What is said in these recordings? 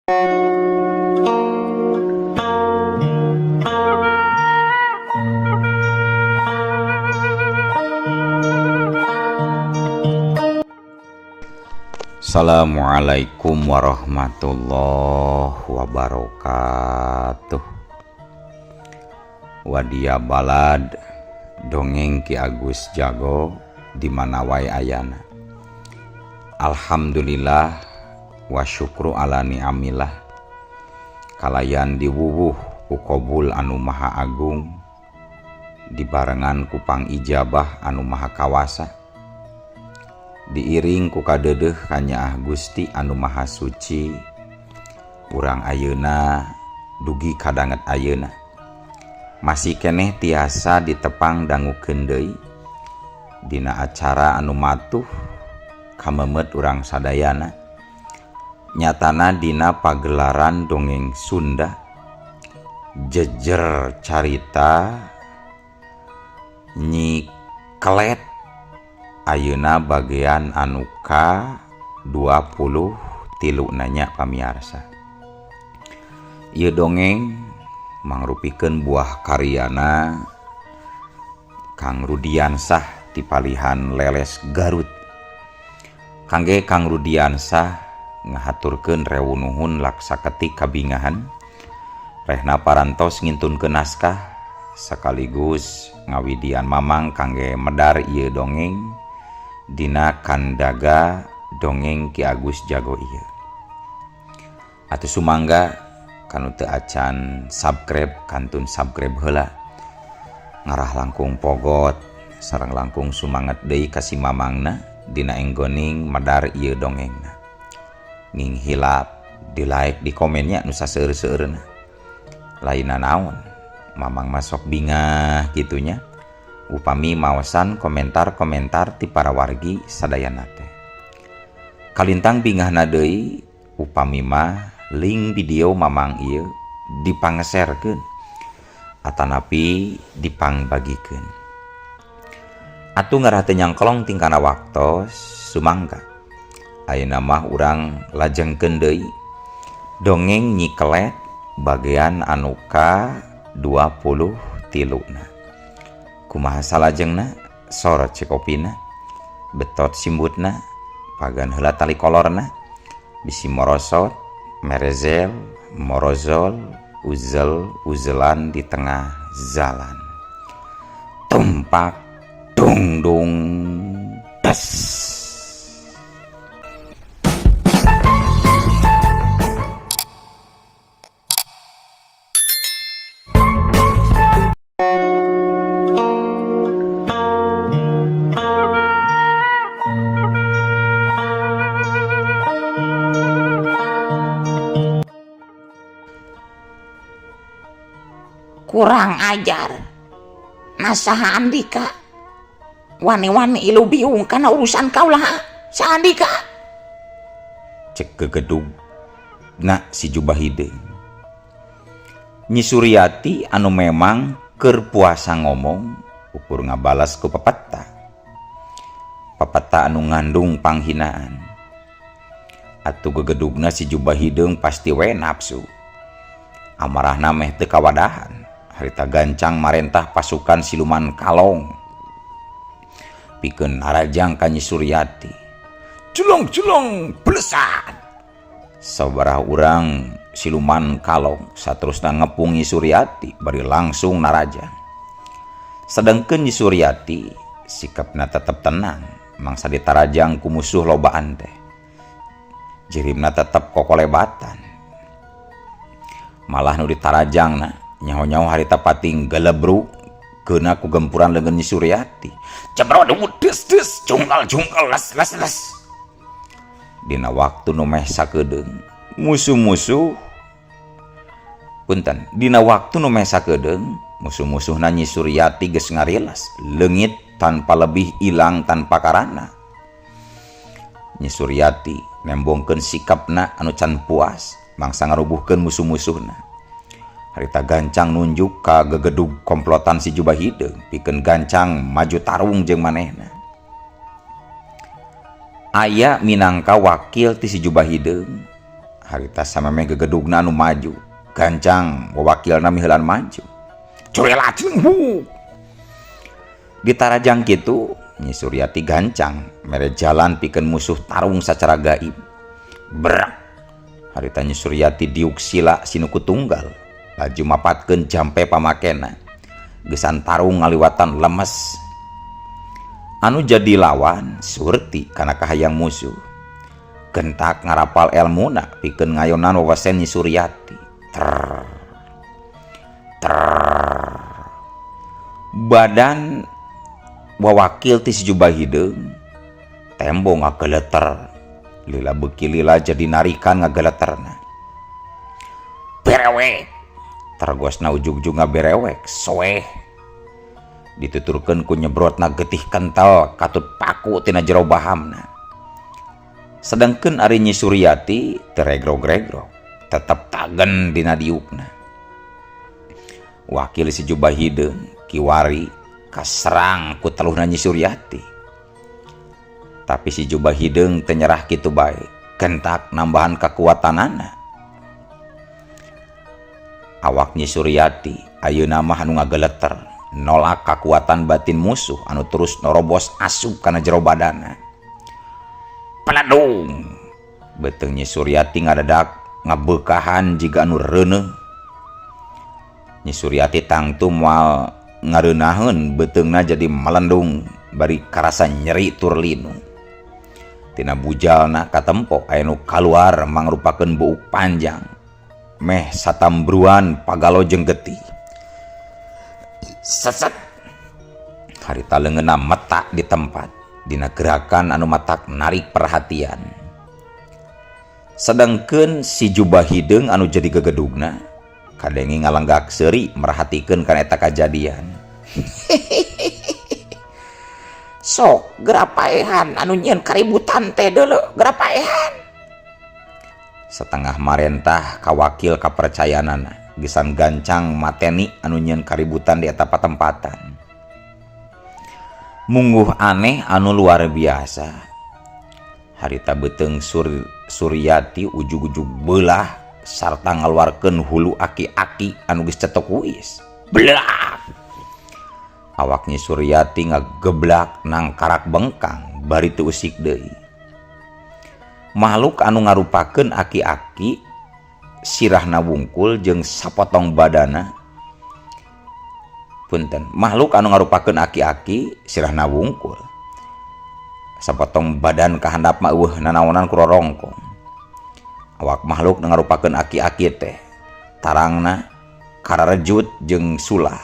Assalamualaikum warahmatullahi wabarakatuh. Wadia balad dongeng Ki Agus Jago di mana wae ayana. Alhamdulillah wa syukru ala ni'amillah. Kalayan diwuwuh ku qabul anu maha agung, dibarengan ku pangijabah anu maha kawasa, diiring ku kadeudeuh kanyaah Gusti anu maha suci. Urang ayeuna dugi kadanget ayeuna masih keneh tiasa ditepang dangukeun deui dina acara anu matuh kamemet urang sadayana, nyatana dina pagelaran dongeng Sunda jejer carita Nyi Kelet ayeuna bagian anu ka 23 nanya pamiarsa. Ieu dongeng mangrupikeun buah karyana Kang Rudiansah ti palihan Leles Garut. Kangge Kang Rudiansah ngahaturkeun rewu nuhun laksa ketik kabingahan rehna parantos ngintunkeun naskah sekaligus ngawidian mamang kangge medar ieu dongeng dina kandaga dongeng Ki Agus Jago ieu. Atuh sumangga kanu teu acan subscribe kantun subscribe heula, ngarah langkung pogot sareng langkung sumanget deui ka si mamangna dina enggoning medar ieu dongengna. Ning hilap di like di komennya nu saseur-seureuna. Lainna naon mamang masok bingah kitunya upami maosan komentar-komentar ti para wargi sadayana teh. Kalintang bingahna deui upami mah link video mamang ieu dipangeserkeun atanapi dipangbagikeun. Atuh ngarah teu nyangkolong tingkana waktos sumangga. Ayeuna mah urang lajengkeun deui dongeng Nyi Kelet bagian anu ka 23 na. Kumaha salajengna, sorot cekopina, betot simbutna, pagan heula tali kolorna, bisi morosot, merezel, morozol, uzel, uzelan di tengah jalan. Tumpak, dung dung, des. Kurang ajar nasaha Andika wani-wani ilu biung kana urusan kaulah sa Andika. Cek gegedug na si jubah hideung. Nyi Suryati anu memang keur puasa ngomong ukur ngabalas ku pepeta. Pepeta anu ngandung panghinaan. Atuh gegedugna si jubah hideung pasti we nafsu. Amarahna meh teu kawadahan. Harita gancang marentah pasukan siluman kalong pikeun narajang ka Nyi Suryati. Julong-julong blesat. Sabaraha urang siluman kalong saterusna ngepung Nyi Suryati bari langsung narajang. Sedengkeun Nyi Suryati sikapna tetep tenang mangsa ditarajang ku musuh lobaan teh. Jirimna tetep kokolebatan. Malah nu ditarajangna nyaho-nyaho harita pating gelebru keuna ku gempuran leungeun Nyi Suryati. Cebrod des des jungkal jungkal las las las. Dina waktu nu meh sakedeung musuh-musuh punten dina waktu nu meh sakedeung musuh-musuhna Nyi Suryati geus ngarilas leungit tanpa lebih ilang tanpa karana. Nyi Suryati nembongkeun sikapna anu can puas mangsa ngarubuhkeun musuh-musuhna. Harita gancang nunjuk ka gegedug komplotan si jubah hideung pikeun gancang maju tarung jeung manehna. Aya minangka wakil ti si jubah hideung Harita samemeh gegedugna anu maju, gancang wawakilna miheulan maju. Curela hu. Ditarajang kitu, Nyi Suryati gancang mere jalan pikeun musuh tarung sacara gaib. Brak. Harita Nyi Suryati diuk sila sinuku tunggal, laju mapatkeun jampe pamakena. Gesan tarung ngaliwatan lemes. Anu jadi lawan surti kana kahayang musuh. Gentak ngarapal elmuna pikeun ngayonan wawasen Nyi Suryati. Ter ter badan wawakil ti si jubah hideung tembo ngageleter, lila beuki lila jadi narikan ngageleterna. Berewek tergosna ujug-ujug ngaberewek soeh dituturkeun ku nyebrotna getih kental katut paku tina jero bahamna. Sedangkeun ari Nyi Suryati teu regrog-regrog, tetep tagen dina diukna. Wakil si jubah hideung kiwari kaserang ku teluhna Nyi Suryati. Tapi si jubah hideung teu nyerah kitu bae, gentak nambahan kakuatanana. Awak Nyi Suryati ayeuna mah anu ngageleter, nolak kakuatan batin musuh anu terus norobos asup kana jero badana. Peladung beuteung Nyi Suryati ngadadak ngabeukahan jiga anu reuneuh. Nyi Suryati tangtu moal ngareunaheun beuteungna jadi melendung bari karasa nyeri tur linu. Tina bujalna katempo aya nu kaluar mangrupakeun buuk panjang meh satambruan pagalo jeung getih. Seset harita leungeunna metak di tempat dina gerakan anu matak narik perhatian. Sedangkeun si jubah hideung anu jadi gegedugna kadenge ngalenggak seuri merhatikeun kana eta kajadian. Sok gerapaehan anu nyieun kaributan teh deuleu gerapaehan. Setengah marentah ka wakil kapercayaanana gesan gancang mateni anu nyieun kaributan di eta patempatan. Mungguh aneh anu luar biasa. Harita beuteung Suryati ujug-ujug beulah sarta ngaluarkeun hulu aki-aki anu geus cetok uis. Blak. Awak Nyi Suryati ngageblak nangkarak bengkang bari teu usik deui. Makhluk anu ngarupakeun aki-aki sirahna wungkul jeung sapotong badana. Punten, makhluk anu ngarupakeun aki-aki sirahna wungkul. Sapotong badan kahandap mah eueuh nanaonan ku rorongkong. Awak makhluk nu ngarupakeun aki-aki teh tarangna kararejut jeung sulah.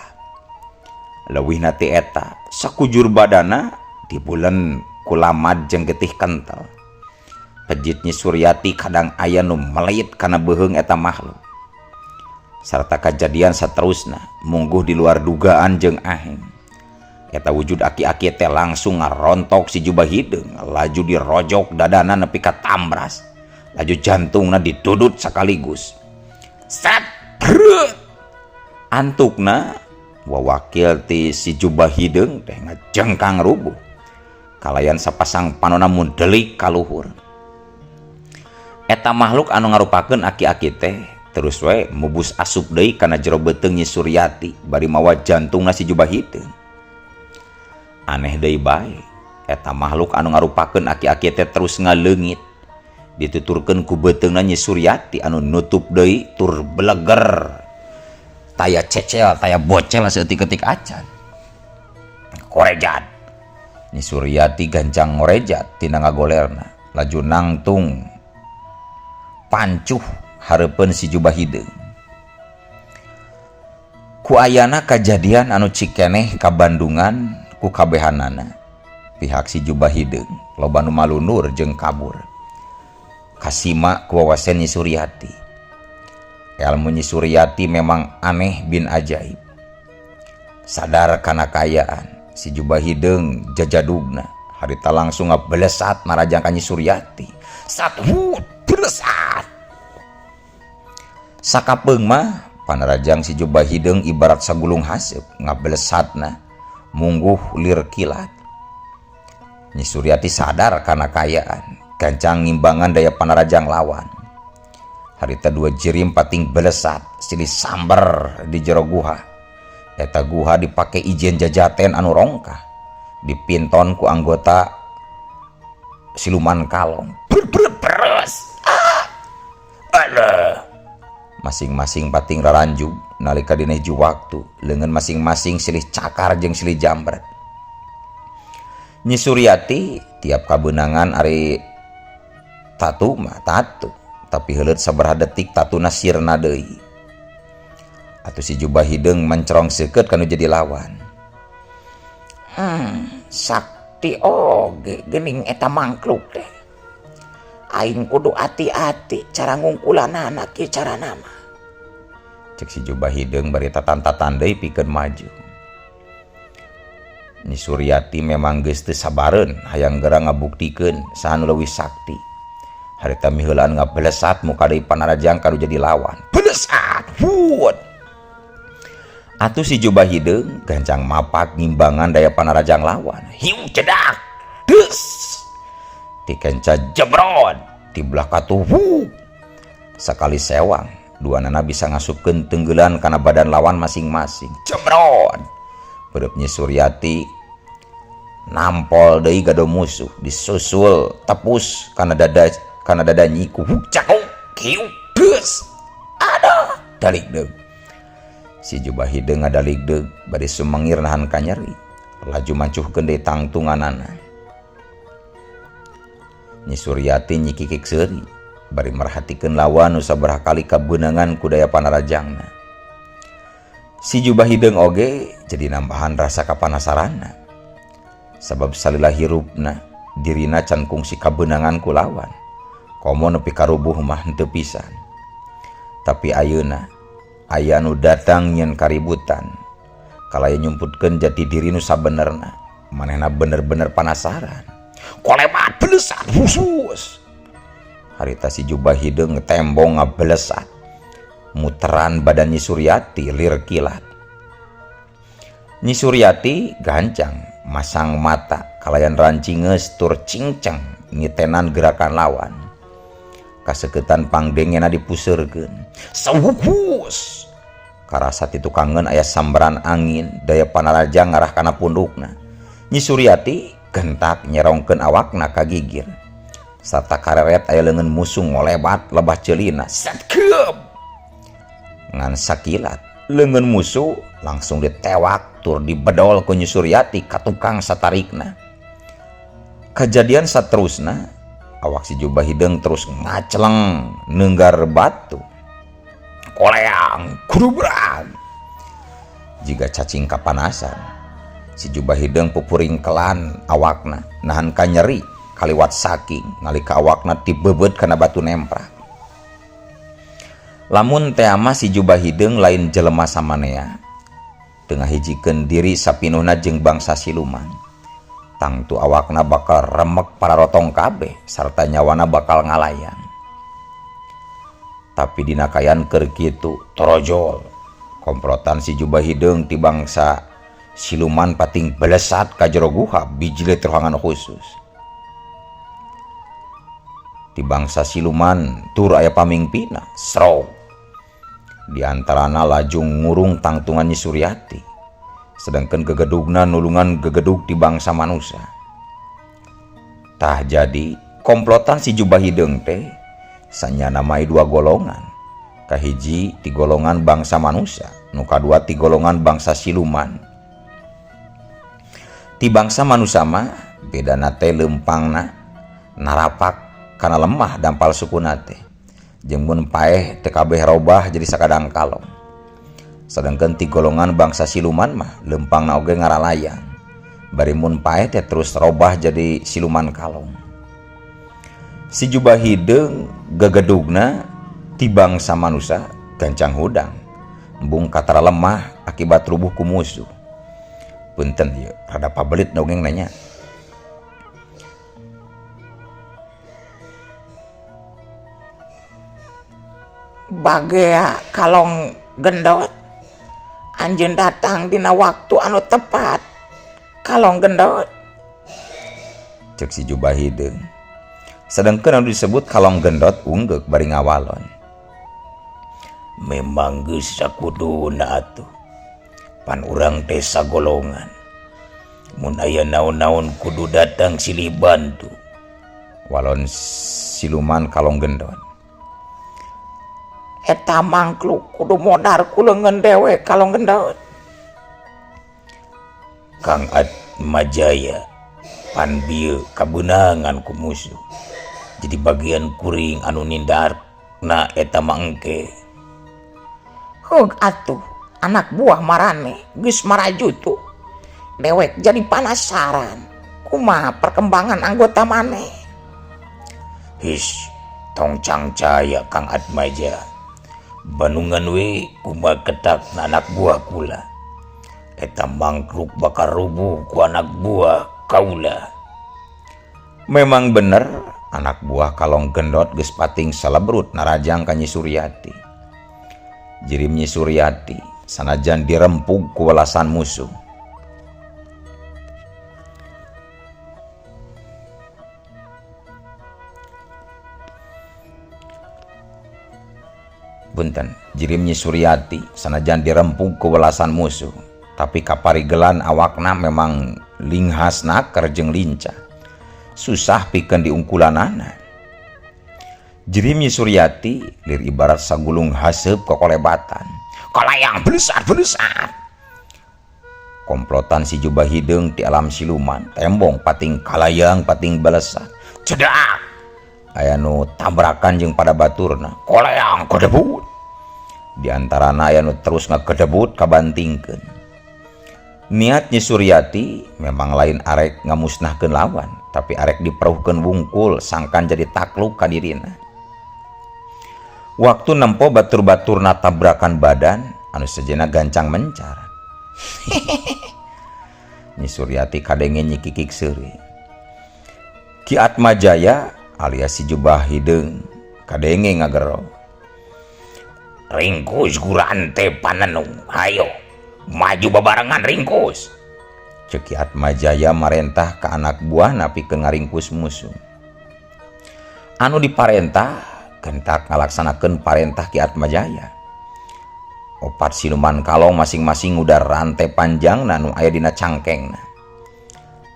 Leuwihna ti eta, sakujur badana dibulen ku lamad jeung getih kental. Pejit Nyi Suryati kadang aya nu meleit kana beuheung eta makhluk. Sarta kajadian saterusna mungguh di luar dugaan jeung aheng. Eta wujud aki-aki teh langsung ngarontok si jubah hideung, laju dirojok dadana nepi ka tambras. Laju jantungna didudut sekaligus. Set breuh. Antukna wawakil ti si jubah hideung teh ngajengkang rubuh. Kalayan sapasang panona mundelik ka luhur. Eta makhluk anu ngarupakeun aki-aki teh terus we mubus asup deui kana jero beuteung Nyi Suryati bari mawa jantungna si jubah hideung. Aneh deui bae, eta makhluk anu ngarupakeun aki-aki teh terus ngaleungit. Dituturkeun ku beuteungna Nyi Suryati anu nutup deui tur beleger. Taya cecel, taya bocel saeutik-eutik acan. Korejat. Nyi Suryati gancang ngorejat tina ngagolerna, laju nangtung pancuh hareupeun si jubah hideung. Ku ayana kajadian anu cikeneh ka Bandungan ku kabehanana. Pihak si jubah hideung loba nu malunur jeung kabur. Kasima ku wawasen Nyi Suryati. Ilmu Nyi Suryati memang aneh bin ajaib. Sadar kana kaayaan, si jubah hideung jajadugna harita langsung ngabelesat marajang ka Nyi Suryati. Satu belesat. Sakapeung mah panarajang si jubah hideung ibarat sagulung haseup ngabelesatna mungguh lir kilat. Nyi Suryati sadar kana kaayaan, gancang ngimbangan daya panarajang lawan. Harita dua jirim pating belesat silih samber di jero guha. Eta guha dipake ijen jajaten anu rongkah dipinton ku anggota siluman kalong. Beres. Ah. Alah. Masing-masing pating raranjug nalika dina hiji waktu leungeun masing-masing silih cakar jeung silih jambret. Nyi Suryati tiap kabeunangan ari tatu mah tatu, tapi heuleut sabaraha detik tatuna sirna deui. Atuh si jubah hideung mencerong seukeut kanu jadi lawan. Sakti oge geuning eta mangkluk teh. Aing kudu ati-ati cara ngungkulanana kieu carana mah. Cek si jubah hideung bari tatan-tatan deui pikeun maju. Nyi Suryati memang geus teu sabareun hayang geura ngabuktikeun saha nu leuwih sakti. Harita miheulaan ngabelesat muka deui panarajang kanu jadi lawan. Belesat, wut. Atuh si jubah hideung gancang mapak ngimbangan daya panarajang lawan. Hiu cedak, des. Tikenca jebrod, ti belah katuh wuk. Sakali sewang, duanana bisa ngasupkeun tenggelan kana badan lawan masing-masing. Jebrod. Beureum Nyi Suryati nampol deui gado musuh, disusul tepus kana dada nyiku. Wuk cakuk, hiu des. Aduh, dalik deug. Si jubah hideung ngadalig deug bari sumengir nahan kanyeri, laju mancuhkeun deui tangtunganana. Nyi Suryati nyikikik seuri bari merhatikeun lawan nu sabaraha kali kabeunangan ku daya panarajangna. Si jubah hideung oge jadi nambahan rasa kapanasaranna. Sabab salila hirupna dirina can kungsi kabeunangan ku lawan. Komo nepi karubuh mah henteu pisan. Tapi ayeuna aya nu datang nyeun kaributan. Kalaya nyumputkeun jati diri nu sabenerna. Manehna bener-bener panasaran. Kolebat belesat khusus. Harita si jubah hideung tembong ngabelesat. Muteran badan Nyi Suryati lir kilat. Nyi Suryati gancang masang mata kalayan rancingeus tur cingceng ngitenan gerakan lawan. Kaseketan pangdengena dipuseurkeun. Sawukus. Karasa ti tukangeun aya sambaran angin daya panarajang ngarah kana pundukna. Nyi Suryati gentak nyerongkeun awakna ka gigir. Sarta kareret aya leungeun musuh ngolebat lebah ceulina. Satkeup. Ngan sakilat leungeun musuh langsung ditewak tur dibedol ku Nyi Suryati ka tukang satarikna. Kajadian saterusna awak si jubah hideung terus ngaceleng neunggar batu. Koleang kurubrang. Jiga cacing kapanasan. Si jubah hideung pupuringkelan awakna nahan kanyeri kaliwat saking nalika awakna tibebeut kana batu nemprak. Lamun teh mah si jubah hideung lain jelema samanea. Teu ngahijikeun diri sapinuhna jeung bangsa siluman. Tangtu awakna bakal remek pararotong kabeh sarta nyawana bakal ngalayang. Tapi dina kayan keur kitu torojol. Komplotan si jubah hideung ti bangsa siluman pating belesat ka jero guha bijile ruangan khusus. Ti bangsa siluman tur aya pamingpina srok. Di antarana laju ngurung tangtungan Nyi Suryati. Sedangkan gegedugna nulungan gegedug di bangsa manusia. Tah jadi komplotan si jubah hideung teh sanyana mai dua golongan. Kahiji ti golongan bangsa manusia, nu kadua ti golongan bangsa siluman. Ti bangsa manusia mah bedana teh leumpangna narapak kana lemah dampal sukuna teh. Jeung mun paeh teu kabeh robah jadi sakadang kalong. Sedangkan ti golongan bangsa siluman mah leumpangna oge ngaralayang. Bari mun paeh teh terus robah jadi siluman kalong. Si jubah hideung gegedugna ti bangsa manusia gancang hudang. Embung katara lemah akibat rubuh ku musuh. Punten ieu rada pabelit dongeng nanya. Bagea kalong gendot anjeun datang dina waktu anu tepat kalong gendot. Cek si jubah hideung. Sedangkan anu disebut kalong gendot unggeuk bari ngawalon. Memang geus sakuduna atuh. Pan urang teh sagolongan. Mun aya naon-naon kudu datang silih bantu. Walon siluman kalong gendot. Eta mangkluk kudu modar ku leungeun dewek kalong gendot. Kang Atmajaya pan bieu kabeunangan ku musuh. Jadi bagian kuring anu nindarna eta mah engke. Heug atuh anak buah marane geus marajutu. Dewek jadi panasaran kumaha perkembangan anggota maneh. His tong cangcaya Kang Atmaja. Bandungan we kumaha ketak na anak buah kula. Eta mangkruk bakal rubuh ku anak buah kaula. Memang bener anak buah kalong gendot geus pating salebrut narajang ka Nyi Suryati. Jirim Nyi Suryati sanajan dirempug ku welasan musuh. Punten, jirim Nyi Suryati sanajan dirempug ku welasan musuh, tapi kaparigelan awakna memang linghas naker jeung lincah. Susah pikeun diungkulanana. Jirim Nyi Suryati lir ibarat sagulung haseup kokolebatan. Kalayang belusar-belusar. Komplotan si jubah hideung ti alam siluman, tembong pating kalayang pating belesan. Cedak. Aya nu tabrakan jeung pada baturna. Kolayang kedebut. Di antarana aya nu terus ngakedebut kabantingkeun. Niat Nyi Suryati memang lain arek ngamusnahkeun lawan, tapi arek diperuhkeun wungkul sangkan jadi takluk ka dirina. Waktu nempo batur-baturna tabrakan badan anu sejenna gancang mencar. Nyi Suryati kadenge nyikikik seuri. Ki Atmajaya alias si jubah hideung kadenge ngagero. Ringkus gurante panenung, hayo maju babarengan ringkus. Ceuk Ki Atmajaya marentah ka anak buahna pikeun ngaringkus musuh. Anu diparentah kentak ngalaksanakeun parentah Ki Atmajaya. Opat siluman kalong masing-masing ngudar rantai panjangna nu aya dina cangkengna.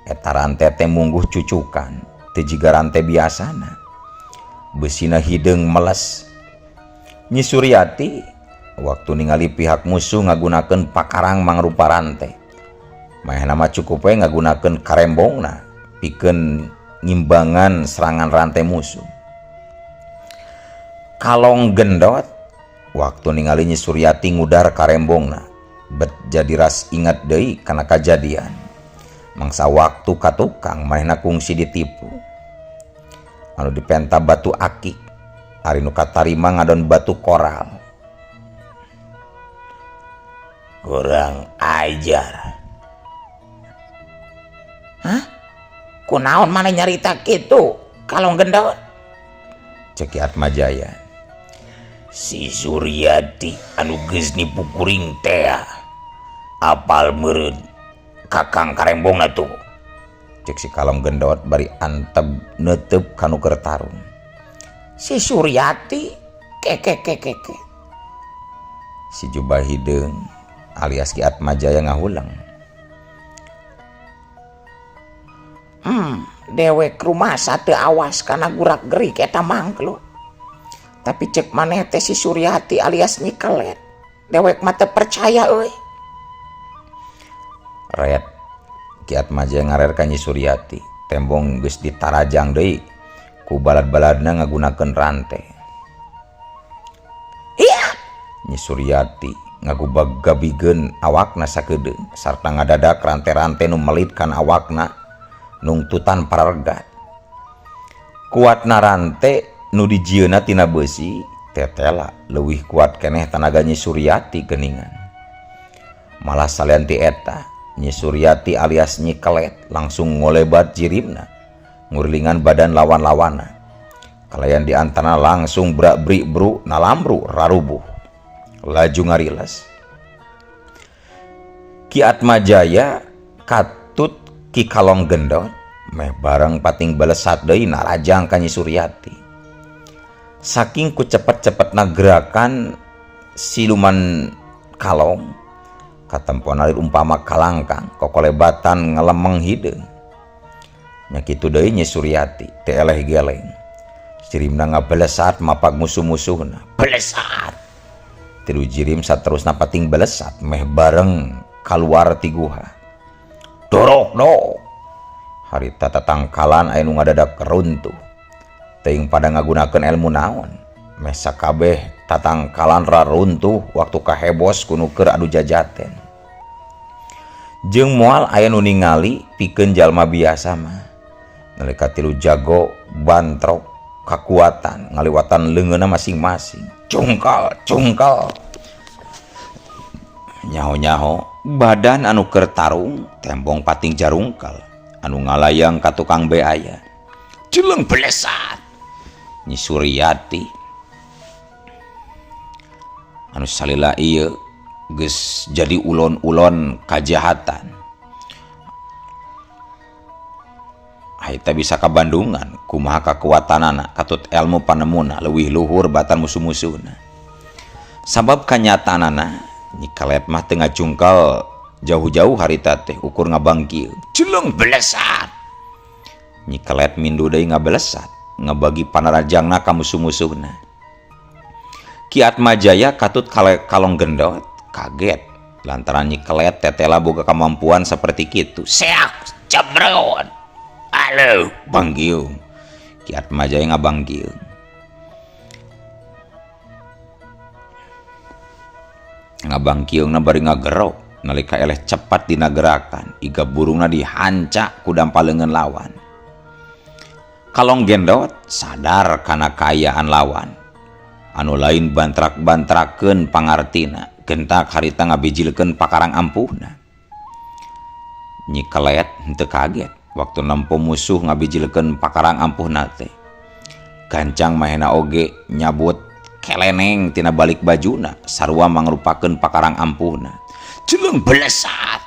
Eta rantai teh mungguh cucukan, teu jiga rantai biasana. Besina hideung meles. Nyi Suryati waktu ningali pihak musuh ngagunakeun pakarang mangrupa rantai. Manehna mah cukup we ngagunakeun karembongna pikeun ngimbangan serangan rantai musuh. Kalong gendot waktu ningali Nyi Suryati ngudar karembongna, bet jadi ras ingat deui kana kajadian. Mangsa waktu ka tukang manehna kungsi ditipu. Anu dipenta batu akik, ari nu katarima ngadon batu koral. Kurang ajar. Hah? Kunaon maneh nyarita kitu? Kalong gendot? Ceuk Ki Atmajaya. Si Suryati anu geus nipu kuring teh apal meureun kakang karembongna tuh. Ceuk si kalong gendot bari anteb neuteup ka nu keur tarung. Si Suryati kekekekeke. Si jubah hideung alias Ki Atmajaya ngahulang. Dewek rumasa teu awas kana gurak-gerik eta mangkluk. Tapi cek maneh teh si Suryati alias Nyi Kelet. Dewek mah teu percaya euy. Ret Ki Atmajaya ngarer ka Nyi Suryati. Tembong geus ditarajang deui ku balad-baladna ngagunakeun rante. Iya. Nyi Suryati ngagubag gabigeun awakna sakedeung sarta ngadadak rante-rante nu melit kana awakna nungtutan pararegat. Kuatna rante nu dijieunna tina beusi tetela leuwih kuat keneh tanaga Nyi Suryati geuningan. Malah salian ti eta Nyi Suryati alias Nyi Kelet langsung ngolebat jirimna ngurlingan badan lawan-lawana. Kalayan di antara langsung brak-brik-bru nalambru rarubuh laju ngariles. Ki Atmajaya katut Ki Kalong Gendot meh bareng pating balesat deui narajang ka Nyi Suryati. Saking ku cepet-cepetna gerakan Siluman kalong katempoan alir umpama kalangkang kokolebatan ngalemeng hideung. Nya kitu deui Nyi Suryati teu eleh geleng. Jirimna ngabelesat mapag musuh-musuhna. Belesat. Tilu jirim saterusna pating belesat meh bareng kaluar ti guha. Dorok dok. Harita tatangkalan aya nu ngadadak runtuh. Teuing pada ngagunakeun ilmu naon. Meh sakabeh tatangkalan raruntuh waktu kahebos ku nu keur adu jajaten. Jeung moal aya nu ningali pikeun jalma biasa mah. Nalika tilu jago bantrok kakuatan ngaliwatan leungeunna masing-masing. Cungkal cungkal. Nyaho-nyaho badan anu keur tarung tembong pating jarungkal anu ngalayang ka tukang beaya. Jeleng belesat. Nyi Suryati anu salila ieu geus jadi ulon-ulon kajahatan. Harita bisa ka Bandungan kumaha kakuatanana katut ilmu panemuna leuwih luhur batan musuh-musuhna. Sabab kanyataanana Nyi Kelet mah teu ngacungkal jauh-jauh harita teh ukur ngabangkieun. Jeleng belesat. Nyi Kelet mindu deui ngabelesat ngabagi panarajangna ka musuh-musuhna. Ki Atmajaya katut kalong gendot kaget lantaran Nyi Kelet tetela boga kemampuan seperti kitu. Seak cebrot. Halo, banggiung. Ki Atmajaya ngabanggiung. Ngabangkiungna bari ngagerok nalika eleh cepat dina gerakan, iga burungna dihancak ku dampal leungeun lawan. Kalong gendot sadar kana kaayaan lawan. Anu lain bantrak-bantrakeun pangartina, gentak harita ngabijilkeun pakarang ampuhna. Nyi Kelet henteu kaget waktu nempo musuh ngabijilkeun pakarang ampuhna teh. Gancang mahena oge nyabut keleneng tina balik bajuna, sarua mangrupakeun pakarang ampuhna. Jeleng belesat.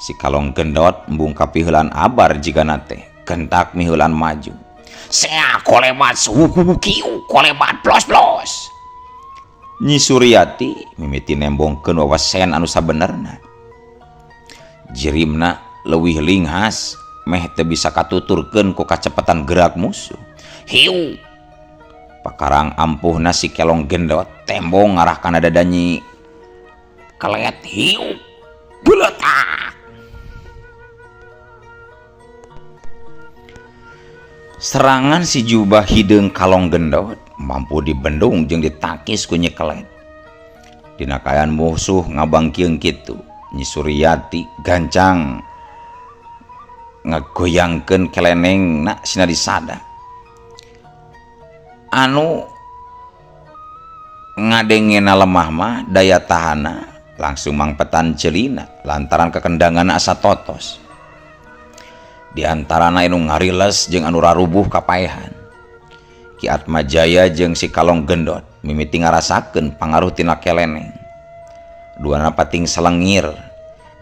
Si kalong gendot embung kapiheulan abar jigana teh, gentak miheulan maju. Sea kolemat suhu kiu kolemat blos-blos. Nyi Suryati mimiti nembongkeun wawasen anu sabenerna. Jirimna leuwih linghas meh teu bisa katuturkeun ku kacepetan gerak musuh. Hiu. Pakarang ampuhna si kelong gendot tembong ngarah kana dada Nyi Kelet. Hiu. Beletak. Serangan si jubah hideung kalong gendot mampu dibendung jeung ditakis ku Nyi Kelet. Dina kaayaan musuh ngabangkieung kitu, Nyi Suryati gancang ngagoyangkeun kelenengna sina disada. Anu ngadengena lemah mah daya tahana langsung mangpetan celina lantaran kekendangan asa totos. Di antarana anu ngariles jeung anu rarubuh kapaehan. Ki Atmajaya jeung si kalong gendot mimiti ngarasakeun pangaruh tina keleneng. Duana pating selengir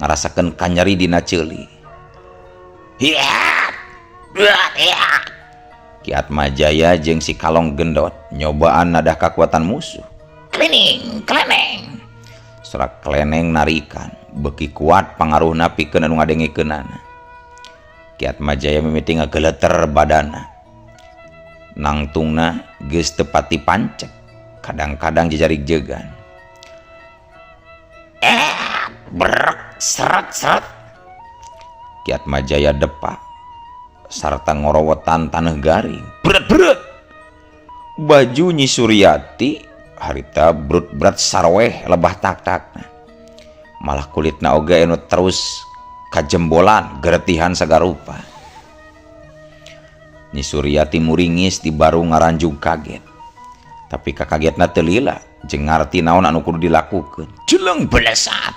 ngarasakeun kanyeri dina ceuli. Hiat! Hiat! Ki Atmajaya jeung si kalong gendot nyobaan nadah kakuatan musuh. Klening, kleneng. Suara kleneng narikan, beuki kuat pangaruhna pikeun anu ngadengikeunana. Ki Atmajaya mimiti ngageleter badana. Nangtungna geus teu pati pancek, kadang-kadang jajarig jegan. Brek seret seret. Ki Atmajaya depak sarta ngorowotan taneuh garing. Bret-bret. Baju Nyi Suryati harita brut-bret sarweh lebah tak-takna. Malah kulitna oge anu terus kajembolan geretihan sagarupa. Nyi Suryati muringis di baru ngaranjug kaget. Tapi kakagetna teu lila jeung ngarti naon anu kudu dilakukeun. Jeleng belesat.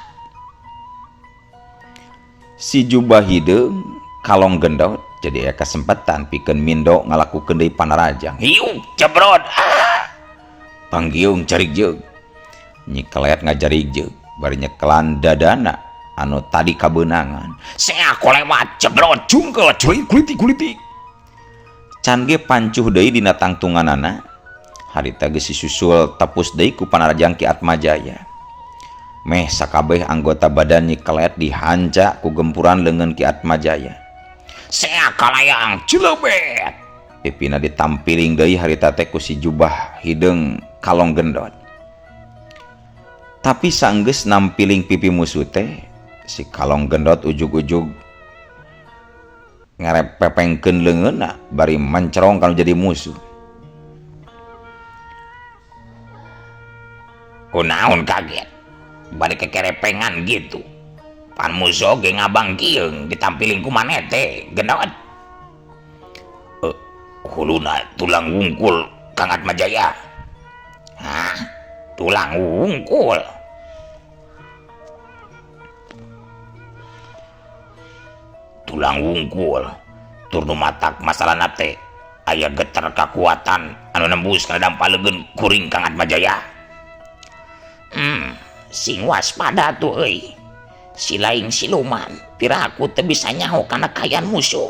Si jubah hideung kalong gendot jadi aya kesempatan pikeun mindo ngalakukeun deui panarajang. Hiu jebrot. Ah! Panggiung jarig jeung. Nyi Kelet ngajarig jeung bari nyekelan dadana anu tadi kabeunangan. Sea kolemat jebrot jungkel cuy kuliti-kuliti. Can ge pancuh deui dina tangtunganana. Harita geus disusul tepus deui ku Panarajang Ki Atmajaya. Meh sakabeh anggota badan Nyi Kelet dihanca ku gempuran leungeun Ki Atmajaya. Sea kalayang cilebet. Pipina ditampiling deui harita teh ku si jubah hideung kalong gendot. Tapi sanggeus nampiling pipi musuh teh, si kalong gendot ujug-ujug ngarepepengkeun leungeunna bari mencerong kana jadi musuh. Kunaon kaget bari kekerepengan gitu. Pan musuh ge ngabangkieung ditampiling ku maneh teh gendot. Huluna tulang wungkul Kang Atmajaya. Hah, tulang wungkul. Tulang wungkul tur nu matak masalahna teh aya getar kakuatan anu nembus kana dampa leungeun kuring Kang Atmajaya. Sing waspada tuh euy. Si laing siluman piraku teu bisa nyaho kana kaayaan musuh.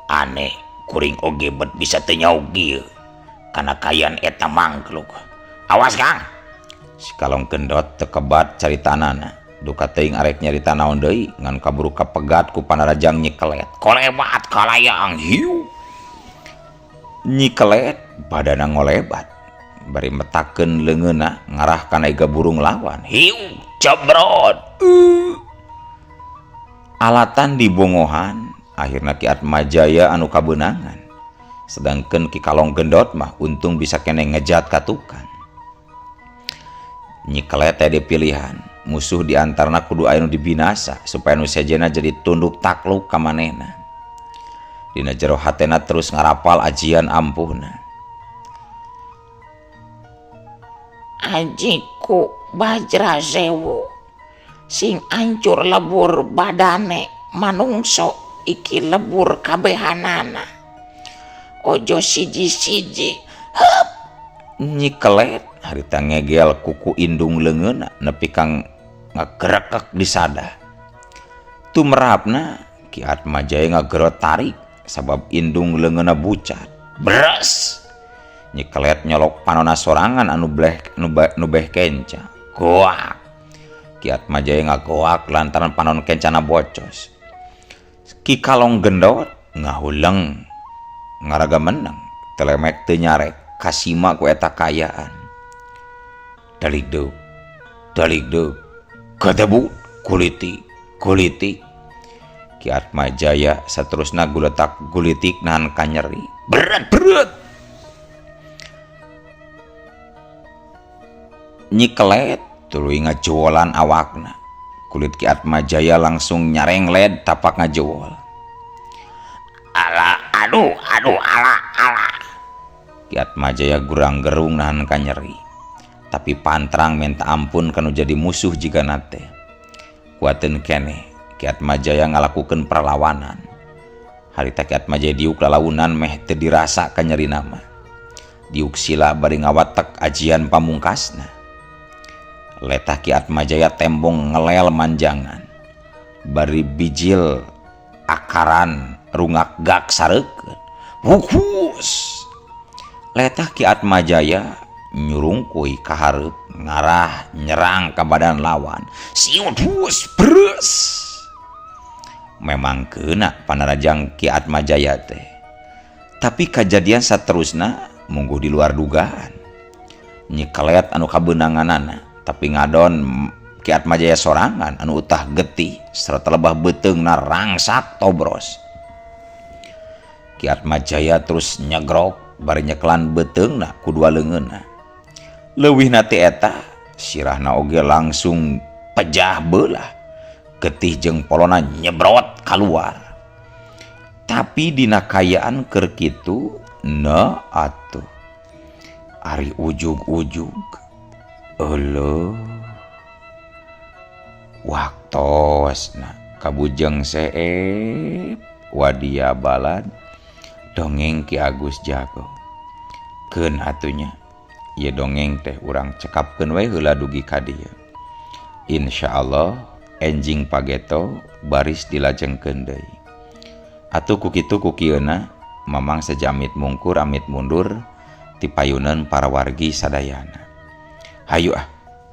Aneh kuring oge bet bisa teu nyaho kieu kana kaayaan eta mangkluk. Awas Kang. Si kalong gendot teu kebat caritanana. Duka teuing arek nyarita naon deui ngan kaburu kapegat ku Panarajang Nyi Kelet. Kolebat kalayang hiu. Nyi Kelet badana ngolebat bari metakeun leungeunna ngarah kana iga burung lawan. Hiu cebrot. Alatan dibongohan akhirna Ki Atmajaya anu kabeunangan. Sedangkeun Ki Kalong Gendot mah untung bisa keneh ngejat ka tukang. Nyi Kelet teh dipilihan musuh di antarana kudu aya nu dibinasa supaya nu sejenna jadi tunduk takluk ka manehna. Dina jero hatena terus ngarapal ajian ampuhna. Ajiku Bajra Sewu sing ancur lebur badane manungso iki lebur kabehanana. Ojo siji-siji. Hup. Nyi Kelet harita ngegel kuku indung leungeunna nepi kang ngagerekek disada. Tumerapna Ki Atmajaya ngagerot tarik sabab indung leungeunna bucat. Beres. Nyi Kelet nyolok panona sorangan anu bleh nu beh kenca. Goak. Ki Atmajaya ngagoak lantaran panon kencana bocos. Ki Kalong Gendot ngahuleng ngaraga menang telemek teu nyarek kasima ku eta kaayaan. Daligdeuk daligdeuk gadebu kuliti kuliti. Ki Atmajaya saterusna guletak gulitik nahan kanyeri. Berat berat. Nyi Kelet tuluy ngajewolan awakna. Kulit Ki Atmajaya langsung nyarengled tapak ngajewol. Ala aduh aduh ala ala. Ki Atmajaya gurang gerung nahan kanyeri. Tapi pantrang minta ampun kanu jadi musuh jigana teh. Kuateun keneh Ki Atmajaya ngalakukeun perlawanan. Harita Ki Atmajaya diuk lalaunan meh teu dirasa kanyerina mah. Diuk sila bari ngawatek ajian pamungkasna. Letah Ki Atmajaya tembong ngelel manjangan. Bari bijil akaran rungak gak sareukeun. Wuhus. Letah Ki Atmajaya nyurungkuy ka hareup ngarah nyerang ka badan lawan. Siut hus bres. Memang keuna Panarajang Ki Atmajaya teh. Tapi kajadian saterusna mungguh di luar dugaan. Nyi Kelet anu kabeunanganana tapi ngadon Ki Atmajaya sorangan anu utah getih serta lebah beuteungna rangsak tobros. Ki Atmajaya terus nyegrok bari nyeklan beuteungna ku dua leungeunna. Leuwihna ti eta sirahna oge langsung pejah beulah. Getih jeung polona nyebrot kaluar. Tapi dina kayaan keur kitu na atuh. Ari ujug-ujug euleuh. Waktosna kabujeng seep wadia balad dongeng Ki Agus Jago. Keun atunya ieu dongeng teh urang cekapkeun we heula dugi ka dieu. Insyaallah enjing pageto baris dilajengkeun deui. Atuh ku kitu ku kieuna mamang sejamit mungkur amit mundur. Ti payunan para wargi sadayana. Hayu ah.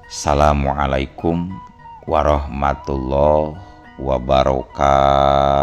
Assalamualaikum warahmatullahi wabarakatuh.